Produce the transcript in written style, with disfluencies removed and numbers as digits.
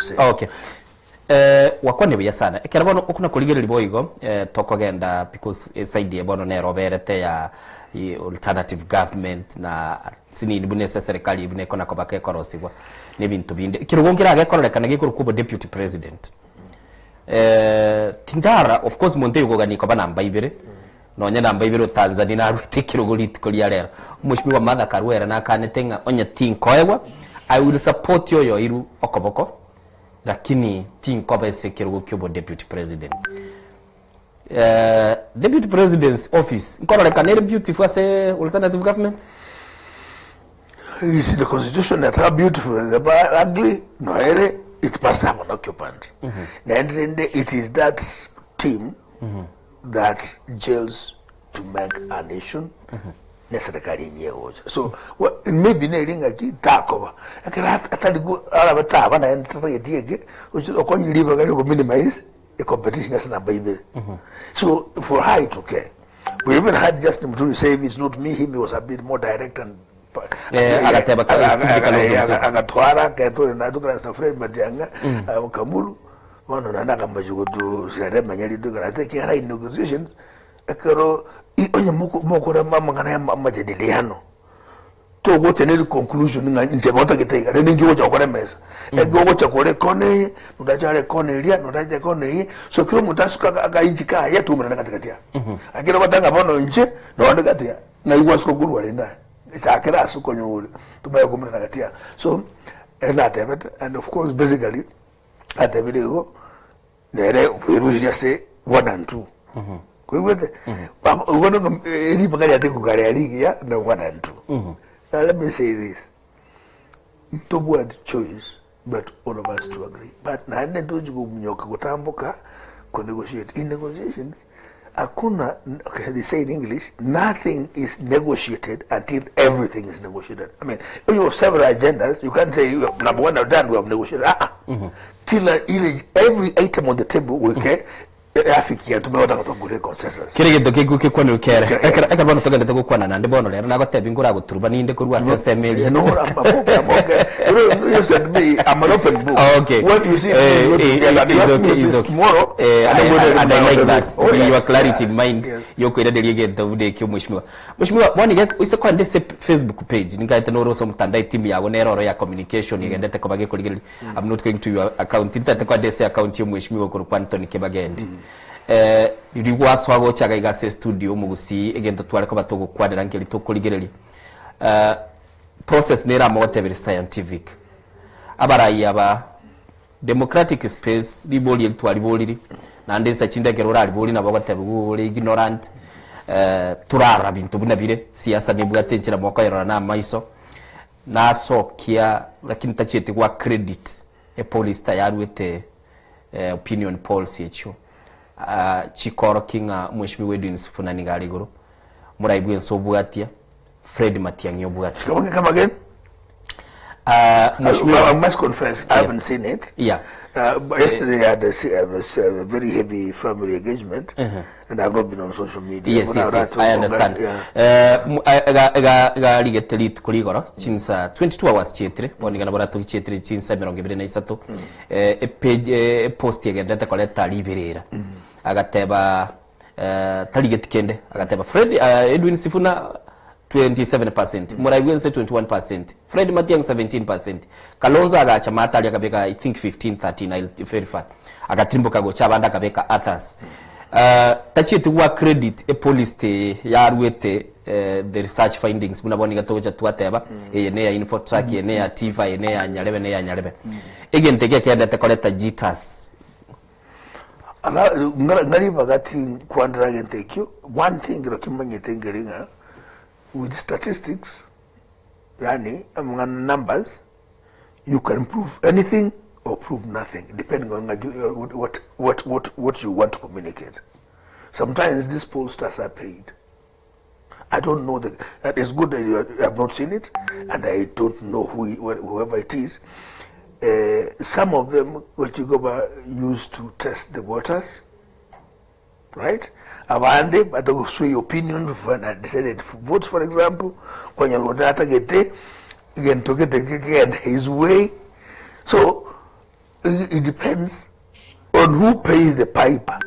say. Okay. Eh, gwakwanire buya sana. Ekero bono okona korigereria boigo, eh, tokogenda because eside eye bono nero oberete ya i- alternative government na sinini buna ase eserekari eye buna ekona koba gekorosigwa na ebinto binde. Ekerogo nkere gekororekana gekorokwa obo deputy president. Eh, tindara of course monto oyo okogania koba namba ibere, nonye namba ibere o Tanzania narwete ekerogo rituko ria rero. Omweshimiwa Martha Karua ere nakanete ng'a onye tinkoegwa, I will support oyo oirwe okoboko Lakini tinkoba ase ekerogo kia obo-deputy president. Eh, deputy president's office nkororekana ere beautiful ase alternative government? Is the constitution that beautiful and ugly no ere it must have an occupant naende rende it is that team that gels to make a nation ne serikali enyia egocha so wa- maybe neri ng'aki takoba ekero at- atari go arabe taba naende tatageti eke ochi okonywa ribaga ria okominimize ecompetition ase namba ibere so for her it's okay we even had Justin Muturi say if it's not me him he was a bit more direct and Eh, agateba ka- Stephen Kalonzo Musyoka. agatwara aketore natukana Fred Matiang'a Kamulu bono naende akamachia gotusiara emenya rituko ate ekiagera in negotiations Ekero onye mokora amang'ana ya amajadiliano, togocha ne conclusion ng'a inche gotagete iga, rende inki ogocha gokora emesa. Ekero ogocha kore ekona eye, nonde ache are ekona eria, nonde ache ekona eye, so kera omonto asuke akainchi kaye twaumerane gatigati aa. Lakini ogoteba ng'a bono inche nonde gati aa, ng'ai gwasuka korwa rende aye, chakera ase okonyora tomanye koumerana gati aa. So, ere natebete and of course basically, atebire igo. Nere bwerusirie ase one and two. Koigwete? Baba, igo nigo eribaga riate kogarea rigiya na one and two. Now let me say this. Ntobwati choice but all of us to agree. But naende ntochi kominyoka gotamboka ko negotiate. In negotiations, hakuna, okay, they say in English, nothing is negotiated until everything is negotiated. I mean, if you have several agendas, you can't say, number one, I've done, we have negotiated. Ah, ah. Kila ile every item on the table goike yafikia tumewota gotongore consensus. Kere egento keigwe gekwanirwe kere. Ekero ekero bono togendete gokwana naende bono rero nagotebi ngoragoturuba ninde korwa ase ensemo eria. No, I'm, I'm okay, I'm okay. You know, you said me, I'm an open book. Oh, okay. What you see, Eh, is what you eh, get. And you is ask me okay, is this okay. tomorrow, Eh, and I'm I- going to and I like that. Oh, yes. Your clarity in mind Yes. yokoiraneria egento buna ekio mweshimiwa. Mweshimiwa, bono iga oise kwande ase Facebook page ninkaete nore ase omotandao etimu yago nere oro ya communication egendete koba gekorigereria I'm not going to your account ntete kwande ase account ya omweshimiwa okorokwa Anthony Kibagendi eh, riria gwasoa gocha iga iga ase estudio omogusii egento tware koba togokwanera nkeri tokorigereria eh, process nere amogotebire scientific abarai aba democratic space ribori eri twariboriri naende nsa chinde ekero oraribori nabo ogotebiwa ore ignorant eh, torarora binto buna bire siasa nebwate enchera mokoyerora na amaiso Nasokia lakini tachieti gwa credit epolista yaruete opinion polls echio chikorokia ng'a Mheshimiwa Edwin Sifuna nigo are igoro, morai bwense obwatia, Fred Matiang'i obwatia. Come again, come again. Mheshimiwa I must confess, I haven't seen it. Yeah. But yesterday I had a very heavy family engagement. And I've not been on social media. Yes, yes, yes, I understand. Eh, mu- eh, ega- ega- egarigete rituko rigoro chinsa 22 hours chietire bono iga nabo ratoki chietire chinsa emerongo ebere na isato Eh, epage eh, epost egenderete koreta riberera agateba eh, tarigeti kende agateba Fred eh, Edwin Sifuna 27%, Murai Bwense 21%, Fred Matiang'i 17%, Kalonzo agacha maate aria akabeka I think 15, 13, I'll verify. Agatirimboka gocha abande akabeka others. Uh, tachieti gwa credit epolist eye yaruete eh, the research findings buna bono iga togocha twateba eye neya Infotrack eye neya Tiva eye neya Nyarebe neya Nyarebe. Egento eke ekeendete koreta jitters Ala, ng'a- ng'a ribaga tinkwandera gento ekio, one thing kero kimanyete nkeri ng'a with statistics, yaani amang'ana numbers, you can prove anything or prove nothing depending on ng'a what, what, what, what you want to communicate. Sometimes these pollsters are paid. I don't know the, that is good that you have not seen it, and I don't know who, whoever it is. Uh, some of them, which you go used to test the waters, right? Abande batogosway opinion when decided votes, for example, kwanya atagete gento gete kigenda his way. So. It, it depends on who pays the piper.